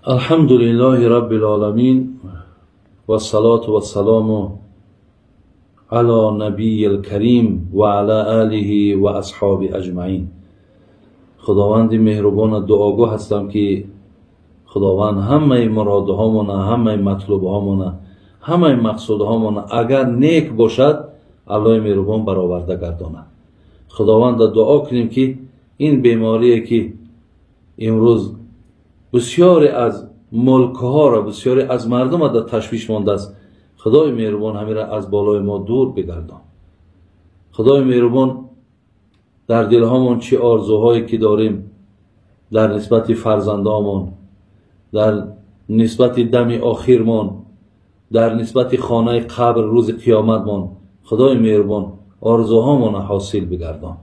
الحمد لله رب العالمین و الصلاة و السلام علی نبی الکریم و علی آله و اصحاب اجمعین. خداوند مهربان دعاگو هستم که خداوند همه مرادهامون، همه مطلوبهامون، همه مقصودهامون اگر نیک باشد الله مهربان برآورده گرداند. خداوند دعا کنیم که این بیماری که امروز بسیاری از ملکها را، بسیاری از مردم در تشویش مانده است، خدای مهربان همین را از بالای ما دور بگردان. خدای مهربان در دلهامون چه آرزوهایی که داریم در نسبت فرزندامون، در نسبت دم آخرمان، در نسبت خانه قبر روز قیامتمان، خدای مهربان آرزوهامون حاصل بگردان.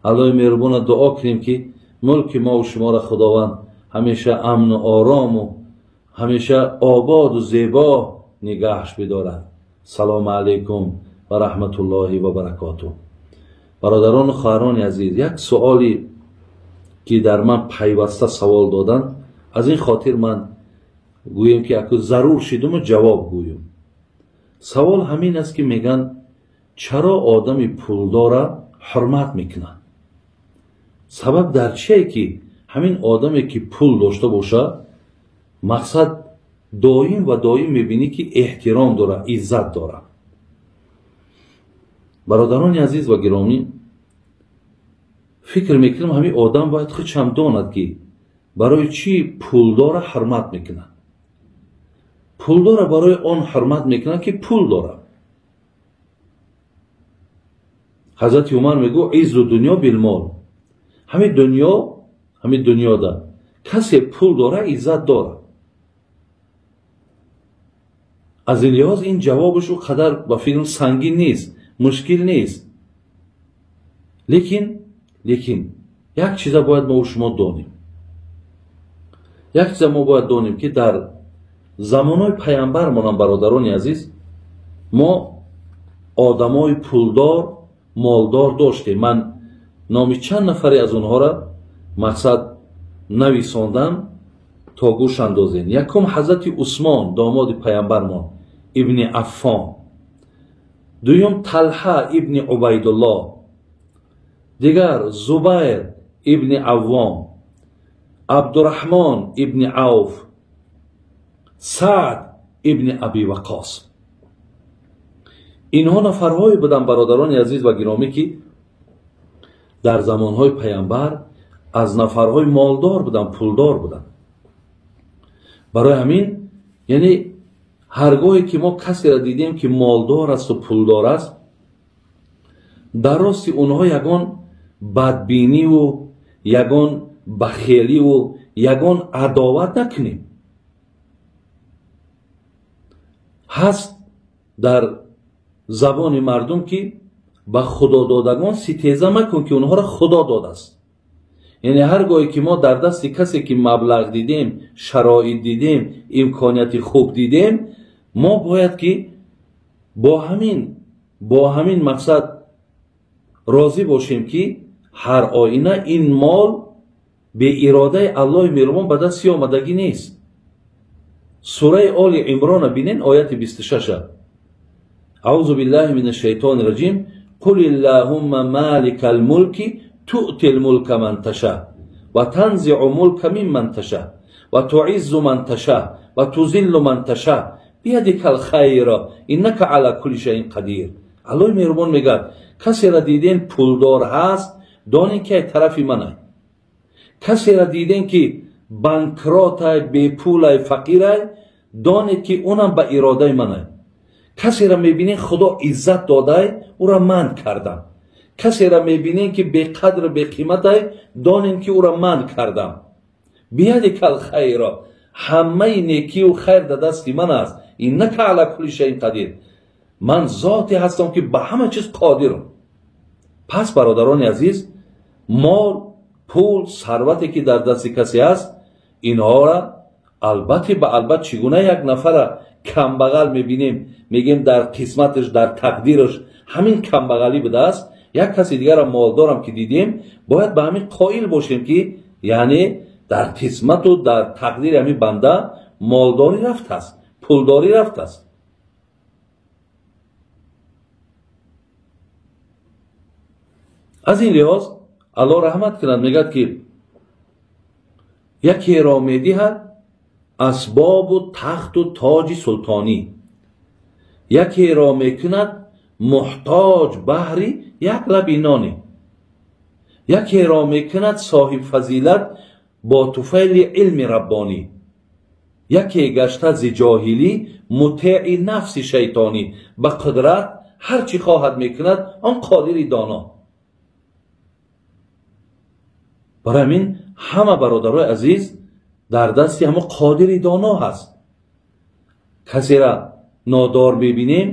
الله مهربان دعا کنیم که ملک ما و شما را خداوند همیشه امن و آرام و همیشه آباد و زیبا نگهش بدارد. سلام علیکم و رحمت الله و برکاته. برادران و خواهران عزیز، یک سوالی که در من پیوسته سوال دادن، از این خاطر من گویم که اکو ضرور شدم و جواب گویم. سوال همین است که میگن چرا آدم پولدار حرمت میکنن؟ سبب در چیه که همین آدمی که پول داشته باشه، مقصد دائم و دائم میبینی که احترام داره، عزت داره. برادران عزیز و گرامی، فکر میکنم همین آدم باید خودش هم داند که برای چی پولدار حرمت میکنه. پولدار برای آن حرمت میکنه که پول داره. حضرت عمر میگو عز دنیا بالمال. همین دنیا، همین دنیا ده کسی پول داره عزت داره. از این لحاظ این جوابش او قدر با فکرم سنگین نیست، مشکل نیست. لیکن یک چیز باید ما و شما دانیم. یک چیز ما باید دانیم که در زمانهای پیامبرمان، برادران عزیز، ما آدمای پولدار، مالدار داشتیم. من نامی چند نفری از اونها را مقصد نویساندم تا گوش اندازین. یکم حضرت عثمان داماد پیامبرمان ابن عفان، دویم طلحه ابن عبیدالله، دیگر زبیر ابن عوام، عبدالرحمن ابن عوف، سعد ابن ابی وقاص. اینها نفرهایی بودن برادران عزیز و گرامی که در زمانهای پیامبر از نفرهای مالدار بودن، پولدار بودن. برای همین یعنی هرگاهی که ما کسی را دیدیم که مالدار است و پولدار است، در راستی اونها یگان بدبینی و یگان بخیلی و یگان عداوت نکنیم. هست در زبان مردم که به خدا دادگان ستیزه مکن که اونها را خدا داده است. یعنی هرگاهی که ما در دست کسی که مبلغ دیدیم، شرایط دیدیم، امکانیت خوب دیدیم، ما باید که با همین مقصد راضی باشیم که هر آینه این مال به اراده الله مهربان به دست آمدگی نیست. سوره آل عمران بینین آیت 26. اعوذ بالله من الشیطان الرجیم. قل اللهم مالک الملک تؤتی الملک من تشاء و تنزع ملک ممن تشاء و تعز من تشاء و تذل من تشاء بیدک الخیر انک علی کل شیء قدیر. الله مهربان میگه کسی را دیدین پولدار هست، دانین که طرف منه. کسی را دیدین که بانکرات، بی پول، فقیر، دانید که اونم به اراده منه. کسی را میبینین خدا عزت داده، او را من کردم. کسی را میبینین که بی قدر بی قیمت، دانین که او را من کردم. بیدک الخیر، همه نیکی و خیر در دست من است. انک علی کل شیء قدیر. من ذاتی هستم که به همه چیز قادرم. پس برادران عزیز، مال، پول، ثروتی که در دست کسی است، اینها را البته به البته چگونه یک نفر کمبغل میبینیم، میگیم در قسمتش، در تقدیرش همین کمبغلی بوده است، یک کسی دیگر را مالدارم که دیدیم، باید به همین قائل باشیم که یعنی Дар қисмату дар тақдири ҳамин банда молдорӣ рафтааст, пулдорӣ рафтааст. Аз ин лиҳоз Аллоҳ раҳмат кунад, мегӯяд ки якеро медиҳад асбобу тахту тоҷи султонӣ, якеро мекунад муҳтоҷ баҳри як лаби нони, якеро мекунад соҳиб фазилат бо туфайли илми раббонӣ, яке гашта зи ҷоҳилӣ мутеи нафси шайтонӣ, ба қудрат ҳар чӣ хоҳад мекунад он қодири доно. Барои ҳамин ҳама бародарои азиз дар дасти ҳама қодири доно ҳаст. Касера нодор мебинем,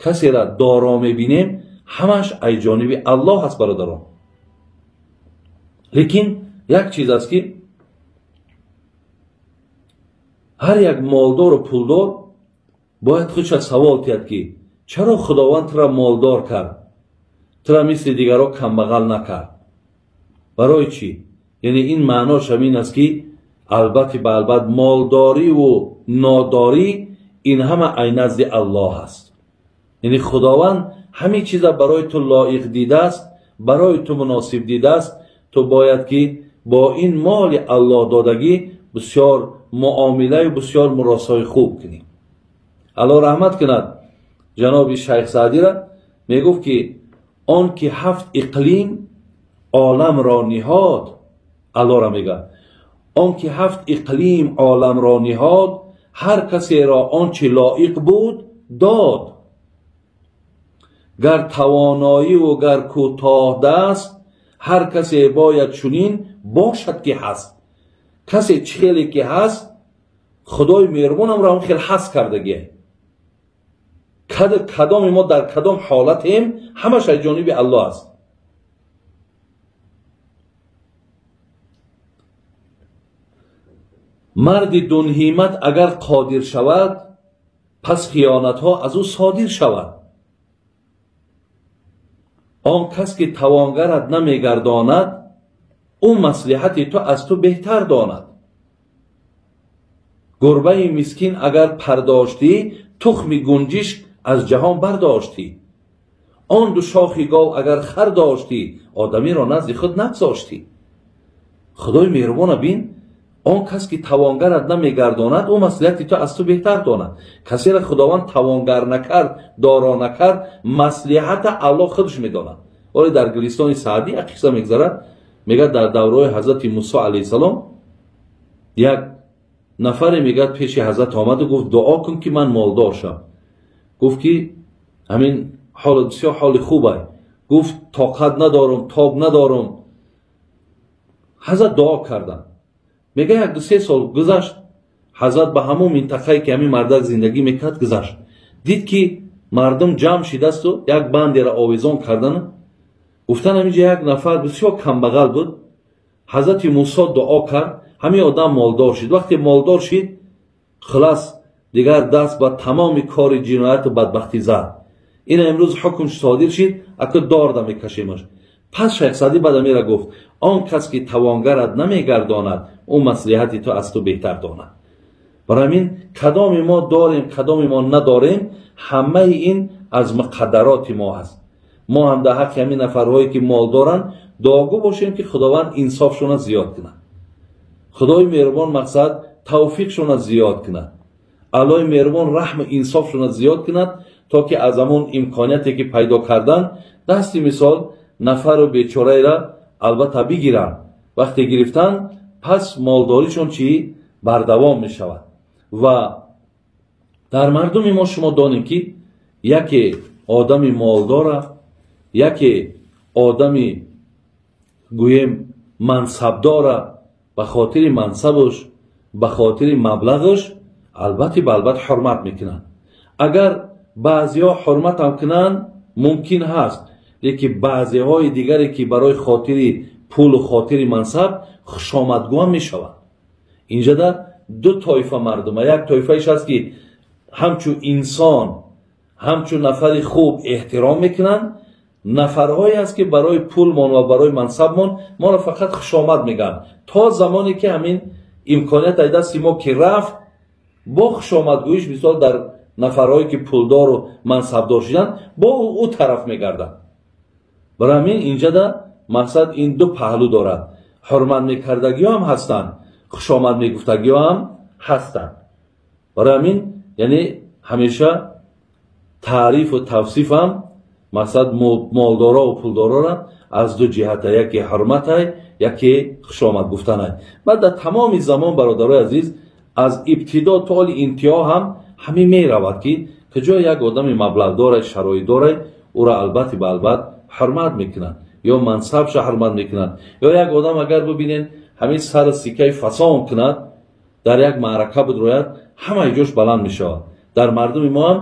касера доро мебинем, ҳамаш ай ҷониби Аллоҳ ҳаст бародарон. Лекин як чиз аст ки ҳар як молдору пулдор бояд худша савол диҳад ки чаро Худованд тура молдор кард, тура мисли дигарро камбағал накард? Барои чӣ? Яъне ин маънош ҳамин аст ки албатта ба албат молдориву нодорӣ ин ҳама ай назди Аллоҳ аст. Яъне Худованд ҳамин чиза барои ту лоиқ дидааст, барои ту муносиб дидааст. Ту бояд ки бо ин моли Аллоҳ додагӣ бисёр муомилаю бисёр муросои хуб кунӣ. Аллоҳ раҳмат кунад ҷаноби Шайх Саъдира, мегуфт ки он ки ҳафт иқлим оламро ниҳод, Аллоҳро мегӯяд, он ки ҳафт иқлим оламро ниҳод, ҳар касеро он чи лоиқ буд дод. Гар тавоноиву гар кӯтоҳ даст, ҳар касе бояд чунин бошад ки ҳаст. Касе чӣ хеле ки ҳаст, Худои меҳрубонамро ҳам хел ҳаст кардагие. Кадоми мо дар кадом ҳолатем, ҳамаш аз ҷониби Аллоҳ аст. Марди дунҳимат агар қодир шавад, пас хиёнатҳо аз ӯ содир шавад. Он кас ки тавонгарат намегардонад, ӯ маслиҳати ту аз ту беҳтар донад. Гурбаи мискин агар пардоштӣ, тухми гунҷишк аз ҷаҳон бардоштӣ. Он ду шохи гов агар хар доштӣ, одамиро назди худ нагзоштӣ. Худои меҳрубона бин, он кас ки тавонгарат намегардонад, ӯ маслиҳати ту аз ту беҳтар донад. Касеро Худованд тавонгар накард, доро накард, маслиҳата Аллоҳ худаш медонад. Оре дар Гулистони Саъдӣ як қисса мегзарад, мегӯяд дар давраи ҳазрати Мусо алайҳиссалом як нафаре мегӯяд пеши ҳазрат омаду гуфт дуо кун ки ман молдор шавам. Гуфт ки ҳамин ҳол бисёр ҳоли хуб аст. Гуфт тоқат надорам, тоб надорам. Ҳазрат дуо карданд. Мегӯяд як ду се сол гузашт, ҳазрат ба ҳамон минтақае ки ҳамин мардак зиндагӣ мекард гузашт. Дид ки мардум ҷамъ шидасту як бандеро овезон кардану гуфтан ҳаминҷа як нафар бисёр камбағал буд. Ҳазрати Мусо дуо кард, ҳамин одам молдор шид. Вақте молдор шид, хулас дигар даст ба тамоми кори ҷинояту бадбахтӣ зад. Ина имрӯз ҳукм содир шид, аку дорда мекашемаш. Пас Шайх Саъдӣ баъд амира гуфт он кас ки тавонгарат намегардонад, ӯ маслиҳати ту аз ту беҳтар донад. Барои ҳамин кадоми мо дорем, кадоми мо надорем, ҳамаи ин аз муқаддароти мо ҳаст. Мо ҳам дар ҳаққи ҳамин нафарҳое ки мол доранд дуогӯ бошем ки Худованд инсофшона зиёд кунад. Худои меҳрубон мақсад тавфиқшона зиёд кунад. Аллоҳи меҳрубон раҳму инсофшона зиёд кунад, то ки аз ҳамон имконияте ки пайдо кардан дасти мисол нафару бечораеро албатта бигиранд. Вақте гирифтан, пас молдоришон чӣ бардавом мешавад. Ва дар мардуми мо шумо донем ки яке одами молдора, яке одами гӯем мансабдора, ба хотири мансабаш, ба хотири маблағаш албатта ба албат ҳурмат мекунанд. Агар баъзеҳо ҳурматам кунанд, мумкин ҳаст, лекин баъзеҳои дигаре ки барои хотири пулу хотири мансаб хушомадгӯ мешаванд. Инҷода ду тоифа мардума. Як тоифаиш ҳаст ки ҳамчун инсон, ҳамчун нафари хуб эҳтиром мекунанд, Нафарҳое аст, ки барои пулмон ва барои мансабмон моро фақат хушомад мегӯянд. То замоне ки ҳамин имконият ай дасти мо ки рафт, бо хушомадгӯиш мисол дар нафарҳое ки пулдору мансабдор шуданд, бо ӯ тараф мегарданд. Барои ҳамин инҷада мақсад ин ду паҳлӯ дорад. Ҳурмат мекардагиҳо ҳам ҳастанд, хушомад мегуфтагиҳо ҳам ҳастанд. Барои ҳамин яъне ҳамеша таърифу тавсиф ҳам мақсад молдоро ва пулдорора аз ду ҷиҳата, яке ҳурматай, яке хушомад гуфтанай. Баъд дар тамоми замон, бародарои азиз, аз ибтидо то оли интиҳо ҳам ҳамин меравад, ки куҷо як одами маблағдорай, шароитдорай, ӯро албатти ба албат ҳурмат мекунанд, ё мансабша ҳурмат мекунанд, ё як одам агар бибинед ҳамин сари сикаи фасон кунад, дар як маърака бидрояд, ҳамаи ҷош баланд мешавад. Дар мардуми мо ҳам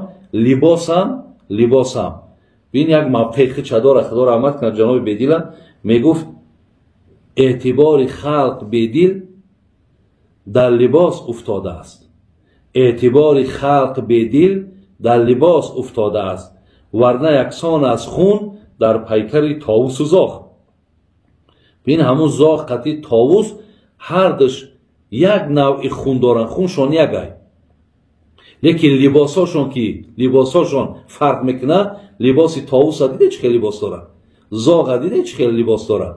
либосам бин як мавқеи хича дорад. Худо раҳмат кунад ҷаноби Бедила, мегуфт эътибори халқ бедил дар либос уфтодааст, эътибори халқ бедил дар либос уфтодааст, варна яксон аз хун дар пайкари товусу зоғ. Бин ҳамун зоғ қатъи товус ҳардуш як навъи хун доранд, хуншон якай, лекин либосҳошон ки либосҳошон фарқ мекунад. Либоси товуса диде чӣ хел либос дорад, зоға диде чӣ хел либос дорад.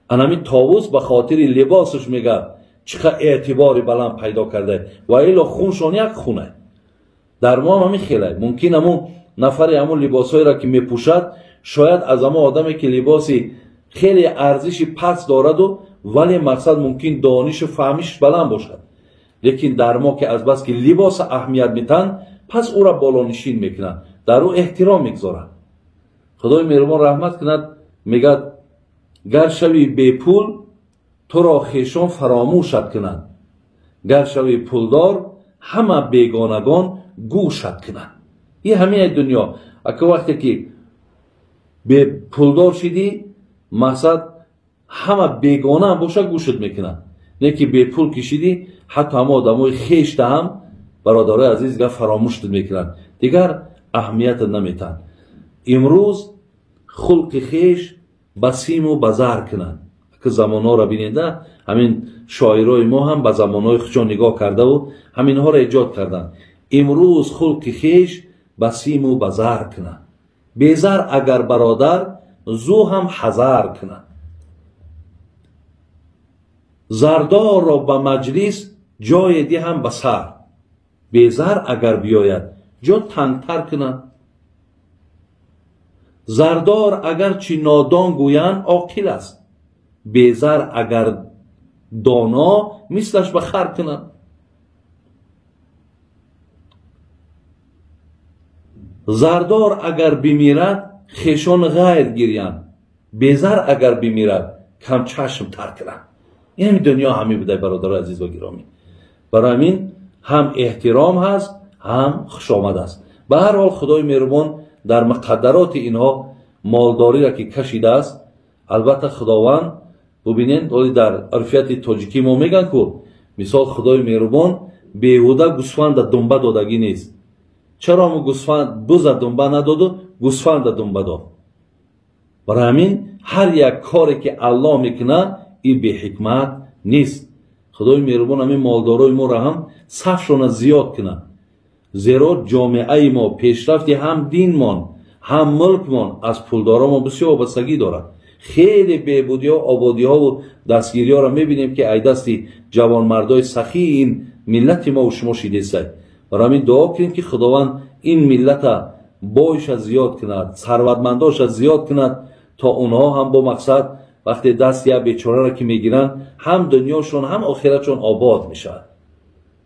Анами товус ба хотири либосаш мегӯяд чӣ қадр эътибори баланд пайдо карда, ва ило хуншон як хунай. Дар мо ҳам ҳамин хелай. Мумкин ҳамун нафаре ҳамун либосҳоеро ки мепӯшад, шояд аз ҳамон одаме ки либоси хеле арзиши паст дораду, вале мақсад мумкин донишу фаҳмиш баланд бошад, лекин дар мо ки азбаски либоса аҳамият метаҳанд, пас ӯра болонишин мекунанд, дар ӯ эҳтиром мегузоранд. Худои меҳрубон раҳмат кунад, мегӯяд гар шави бепул туро хешон фаромӯшат кунанд, гар шави пулдор ҳама бегонагон гӯшат кунанд. Ин ҳамин дунё. Ака вақте ки бепулдор шидӣ, мақсад ҳама бегона ҳам бошад гӯшат мекунанд, не ки бепул кишидӣ, ҳатто ҳама одамои хешта ҳам, бародарои азиз, гап фаромӯшат мекунанд, дигар аҳамиятат наметаҳанд. Имрӯз хулқи хеш ба симу ба зар кунанд. Ки замонҳоро бинеда, ҳамин шоирои мо ҳам ба замонҳои худшон нигоҳ кардаву ҳаминҳоро эҷод карданд. Имрӯз хулқи хеш ба симу ба зар кунанд, безар агар бародар зу ҳам ҳазар кунанд. Зардорро ба маҷлис ҷое диҳам ба сар, безар агар биёяд ҷо тангтар кунанд. Зардор агарчи нодон гӯянд оқил аст, безар агар доно мислаш ба хар кунанд. Зардор агар бимирад хешон ғайр гирянд, безар агар бимирад камчашмтар кунанд. Ин ҳамин дунё ҳамин будай, бародарои азиз ва гиромӣ. Барои ҳамин ҳам эҳтиром ҳаст, ҳам хушомад аст. Ба ҳар ҳол худои меҳрубон дар муқаддароти инҳо молдориро ки кашидааст, албатта худованд бубинед, оли дар урфияти тоҷикӣ мо мегӯянд ку мисол худои меҳрубон беҳуда гӯсфанда думба додагӣ нест. Чаро ҳамун гӯсфанд буза думба надоду гӯсфанда думба дод? Барои ҳамин ҳар як коре ки Аллоҳ мекунад, ин беҳикмат нест. Худои меҳрубон ҳамин молдорои моро ҳам сафшона зиёд кунад, зеро ҷомеаи мо пешрафти ҳам динмон ҳам мулкмон аз пулдоро мо бисёр вобастагӣ дорад. Хеле беҳбудиҳо, ободиҳову дастгириҳоро мебинем, ки ай дасти ҷавонмардои сахии ин миллати мо шумо шидесай. Барои ҳамин дуо кунем, ки Худованд ин миллата бойша зиёд кунад, сарватмандоша зиёд кунад, то онҳо ҳам бо мақсад вақте даст як бечораро ки мегиранд, ҳам дунёшон ҳам охиратшон обод мешавад.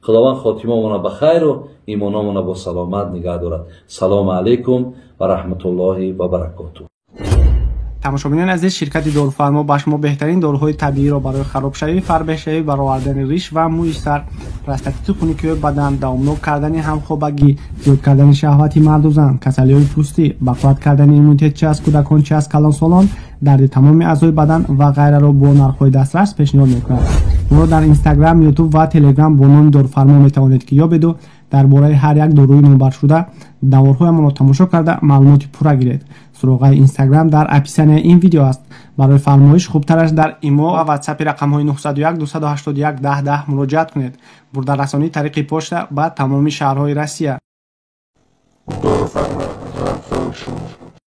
Худованд хотимамона ба хайру имономона бо саломат нигаҳ дорад. Салому алайкум ва раҳматуллоҳи ва баракотуҳ. Тамошобинони азиз, ширкати Доруфармо ба шумо беҳтарин доруҳои табииро барои харобшавӣ, фарбеҳшавӣ, баровардани риш ва мӯи сар, простатиту хунукиҳои бадан, давомнок кардани ҳамхобагӣ, зиёд кардани шаҳвати марду зан, касалиҳои пӯстӣ, бақувват кардани иммунитет чи аз кӯдакон, чи аз калонсолон, дарди тамоми аъзои бадан ва ғайраро бо нархҳои дастрас пешниҳод мекунад. Моро дар Инстаграм, Ютуб ва Телеграм бо номи Доруфармо метавонед ки ёбеду Дар бораи ҳар як доруи номбаршуда наворҳоямонро тамошо карда, маълумоти пурра гиред. Суроғаи Инстаграм дар описанияи ин видео аст. Барои фармоиш хубтараш дар Имо ва Ватсапи рақамҳои 901 281 10 10 муроҷиат кунед. Бурдарасонӣ тариқи почта ба тамоми шаҳрҳои Россия. Доруфарма, рафтори шумо.